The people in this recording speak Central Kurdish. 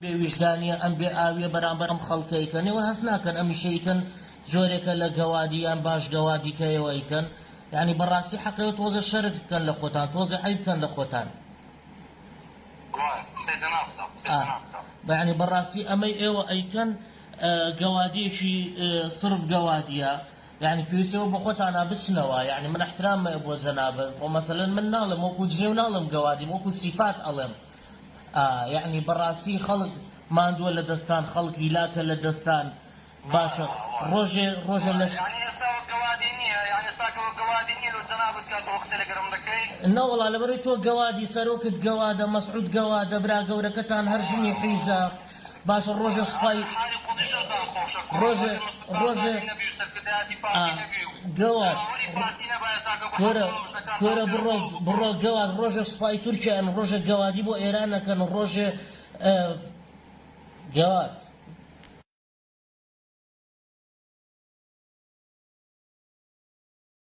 بێ ویژدانیە ئەم بێ ئاویە بەرامبەر ئەم خەڵکە ئەیکەن ئێوە هەست ناکەن ئەم ئیشە ئەیکەن جۆرێکە لە گەوادی یان باش گەوادی کە ئێوە ئەیکەن یانی بەڕاستی حەقە ئێوە تۆزێ شەرم بکەن لە خۆتان تۆزێ عەیب بکەن لە خۆتان یانی بەڕاستی ئەمەی ئێوە ئەیکەن گەوادیەکی سرف گەوادیە یانی پێویستە ئێوە بەخۆتانا بچنەوە یانی من احترامم هەیە بۆ جەنابت خۆ مەسەلەن من ناڵێم وەکو جنێو ناڵێم گەوادیم وەکو سیفات ئەڵێم ئا یەعنی بەڕاستی خەڵک ماندووە لە دەستان خەڵک هیلاکە لە دەستان باشە ڕۆژێ ڕۆژێ لە یانی ئێستا وەک گەوادی نییە یانی ئێستا کە وەک گەوادی نییە لۆ جەنابت کە تۆ قسەی لەگەرم دەکەی. نەوەڵا لەبەرەوەی تۆ گەوادی سەرۆکت گەوادە مەسعود گەوادە برا گەورەکەتان هەر ژنی حیزە باشە ڕۆژێ سوپای حالی قۆزیشەتان خۆشە کوڕە ڕۆژێ ئەگەر مەسعود ڕۆژێ بارزانی نەبی و سەرکردایەتی ئا پارتی نەبی و گەواد جەماوەری پارتی نەبا ئێستا کە بۆ کورە حەقەوە مژدەکانتان کورە پێ بڕۆ قوڵ بکەن. بڕۆ گەواد ڕۆژێ سوپای تورکیان ڕۆژێ گەوادی بۆ ئێران ئەکەن ڕۆژێ گەواد.